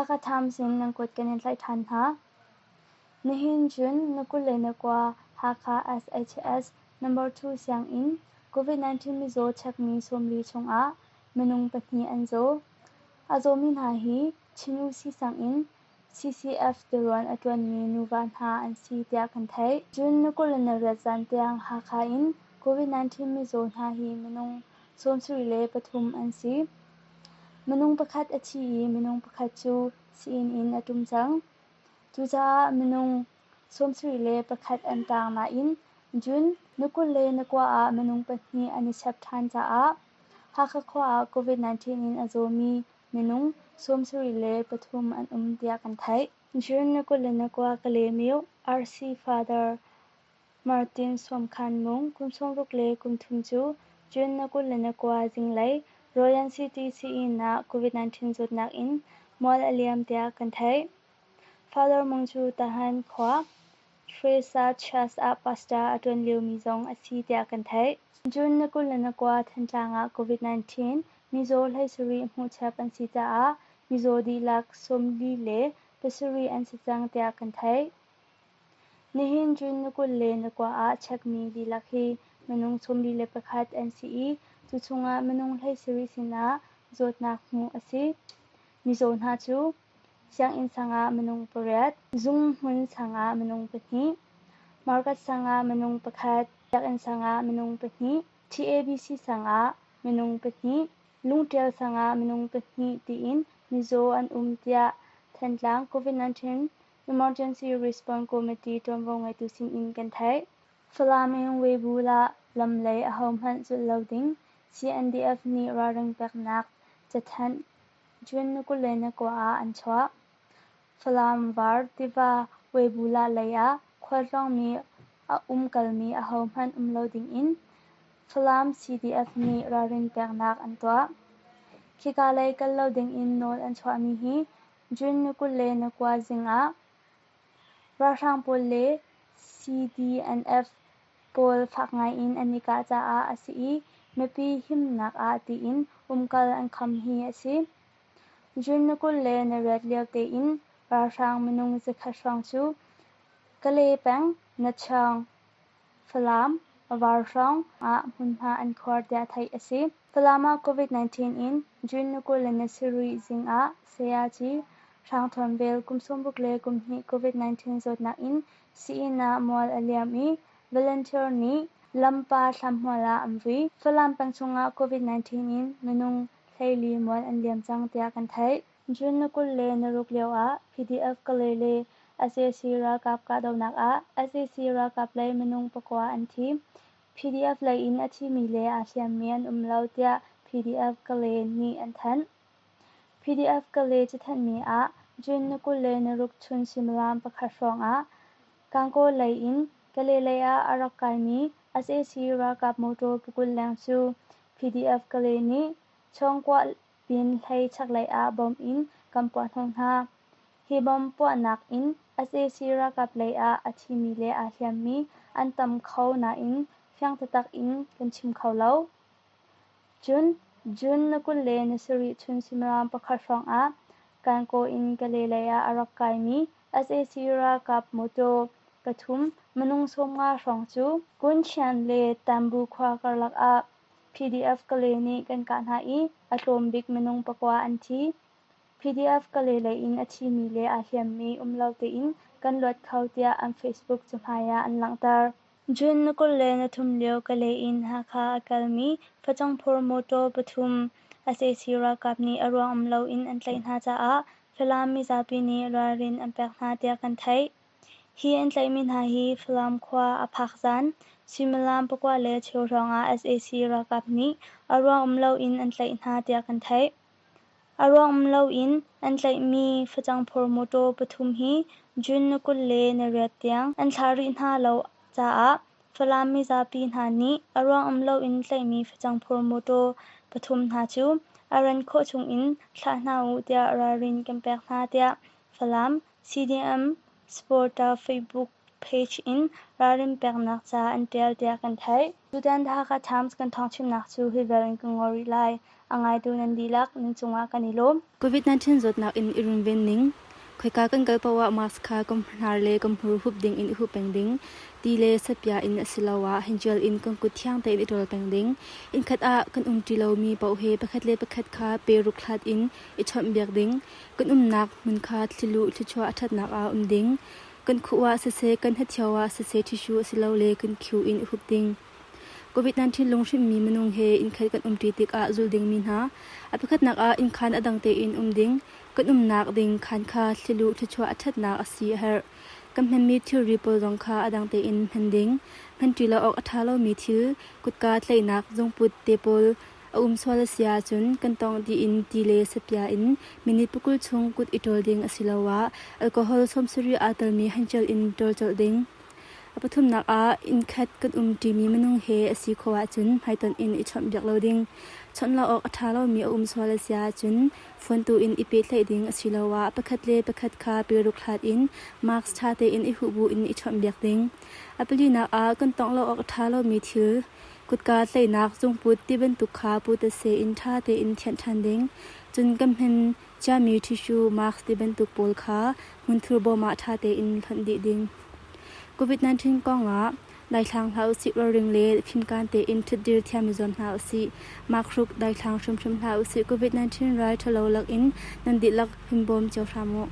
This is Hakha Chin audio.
Hakha Times in nan kut kan in tlaih ṭhan hna. Nihin cun na 21 Hakha SHS Number 2 sianginn COVID-19 mizaw chekmi 40 chungah minung pahnih an zaw. A zawmi hna hi Chin-U siisanginn CCF tiruan a ṭuanmi nuva hna an si tiah kan theih. June ni 28 zan tiang Hakha in COVID-19 mizaw hna hi minung 73 an si. Minung pakhat a thi i minung pakhat cu sii-inn in a ṭum cang. Cucaah minung 71 an taang nain June ni 29 ah minung pahnih an i chap ṭhan caah Hakha khua ah COVID-19 in a zawmi minung 73 an um tiah kan theih. June ni 29 Kalaymyo RC Father Martin Sawmkhan Mung kum 63 cu June ni 29 zinglei Royan City sii-inn ah COVID-19 zawtnak in mual a liam tiah kan theih. Father Mung cu Tahan khua Teresa Church ah pastor a ṭuan liomi zong a si tiah kan theih. June ni 29 Thantlang ah COVID-19 mizaw 17 hmuhchap an si caah mizaw dihlak 47 an si cang tiah kan theih. Nihin June ni 29 ah chekmi dihlak hi minung 41 an si i cu chungah minung 17 sinah zawtnak hmuh a si. Mizaw hna cu sianginn sang ah minung pariat, zunghmun sang ah minung pahnih, market sang ah minung pakhat, biakinn sang ah minung pahnih, TABC sang ah minung pahnih, Lungṭial sang ah minung pahnih tiin mizaw an um tiah Thantlang COVID-19 Emergency Response Committee ṭuanvo ngeitu sinin kan theih. Falam in Weibulah lam lei ahohmanh zulh lo ding CNDF nih ralring peknak cathanh June ni 29 ah an chuah. Falam Var tiva Weibulah lei ah khualtlawngmi a umkalmi ahohmanh um lo dingin Falam CDF nih ralrin peknak an tuah. Khika lei kal lo dingin nawl an chuahmi hi June ni 29 zing ah ralhrang pawl le CDNF pawl fak ngaiin an i kah caah a si i mipi himnak ah tiin umkal an kham hi a si. June ni 28 lio tein ralhrang minung zakhat hrawng cu Kalay peng, Nachaung, Falam, Var hrawng ah hmunhma an khuar tiah theih a si. Falam ah COVID-19 in June ni 27 zing ah Sayaci Hrang Thawn Vel kum 62 COVID-19 zawtnak in sii-inn ah mual a liam i volunteer nih lampa thlamhmual ah an vui. Falam peng chungah COVID-19 in minung 14 mual an liam cang tiah kan theih. June ni 26 lio ah PDF Kalay le sac ralkap kahdohnak ah sac ralkap lei minung pakua an thi. PDF lei in a thimi le aa hliammi an um lo tiah PDF Kalay nih an thanh. PDF Kalay cathanhmi ah June ni 26 chun suimilam pakhat hrawng ah Gangaw lei in Kalay lei ah a rak kaimi sac ralkap motor pakul leng cu PDF Kalay nih Chawngkuah pin hlei chaklei ah bom in kan puahhnawh hna. Hi bom puahnak in sac ralkap lei ah a thimi le aa hliammi an tam kho nain fiang taktak in kan chim kho lo. Cun June ni 27 chun suimilam pakhat hrawng ah Kankaw in Kalay lei ah a rak kaimi sac ralkap mawtaw pathum minung 50 hrawng cu Kunchian le Tambu khua karlak ah PDF Kalay nih kan kah hna i a tlawm bik minung pakua an thi. PDF Kalay lei in a thimi le aa hliammi um lo tein kan luat kho tiah an Facebook cahmai ah an langhter. June ni 23 lio Kalay in Hakha a kalmi facang phur mawtaw pathum sac ralkap nih a ruang um loin an tlaih hna caah Falam mizapi nih ralrin an pek hna tiah kan theih. Hi an tlaihmi hna hi Falam khua a phak zan suimilam pakua le cheu hrawngah sac ralkap nih a ruang um loin an tlaih hna tiah kan theih. A ruang um loin an tlaihmi facang phur mawtaw pathum hi June ni 28 tiang an thlah rih hna lo caah Falam mizapi hna nih a ruang um loin tlaihmi facang phur mawtaw pathum hna cu a ran khawh chungin thlah hna u tiah ralrin kan pek hna tiah Falam CDM Supporter Facebook page in ralrin peknak ca an ṭial tiah kan theih. Tutan The Hakha Times kan thawngchimnak cu hi vial in kan ngol rih lai. A ngaitu nan dihlak nan cungah kan i lawm. COVID-19 zawtnak in i runven ning. Khoika kan kal paoh ah mask kha kan hnar le kan hmur hup ding in i hup peng ding. Ti le sapia in asiloah handgel in kan kut thiang tein i ṭawl peng ding. Innkhat ah kan umṭi lomi paoh he pakhat le pakhat kha pe ruk hlat in i chawnhbiak ding. Kan umnak hmun kha thliluh thluachuah a ṭhatnak ah um ding. Kan khuh ah siseh, kan hnathiau ah siseh tissue asilole kan khiu in i hup ding. COVID-19 lunghrinhmi minung he innkhat kan umṭi tikah zulh dingmi hna. A pakhatnak ah innkhan a dang tein um ding. Kan umnak ding khaan kha thliluh thluachuah a ṭhatnak a si a herh. Kan hmanmi thilri pawl zong kha a dang tein hman ding. Hmanṭi lo awk a ṭha lomi thil, kutka tlaihnak, zungput te pawl a um sual a si ahcun kan tawngh dih in ti le sapia in minute pakul chung kut i ṭawl ding asiloah alcohol 70 aa telmi handgel in ṭawl colh ding. A pathumnak ah innkhat kan umṭimi minung he a si khawh ahcun hmaitonh in i chawnhbiak lo ding. Chawnh lo awk a ṭha lomi a um sual a si ahcun phone tu in i pehtlaih ding asiloah pakhat le pakhat kha peruk hlat in mask ṭha tein i huh bu in i chawnhbiak ding. A palinak ah kan tawngh lo awk a ṭha lomi thil kutka tlaihnak zungput ti bantuk kha putase in ṭha tein thianh ṭhan ding. Cun kan hman ciami tissue, mask ti bantuk pawl kha hmunthur bawm ah ṭha tein hlonh dih ding. COVID-19 kongah daithlang hlah usih, ralring le fimkaan tein ṭhutdir thiam i zuam hna usih. Makhruk daithlang hrimhrim hlah usih. COVID-19 rai ṭhalo lakin nan dihlak himbawm cio hram u.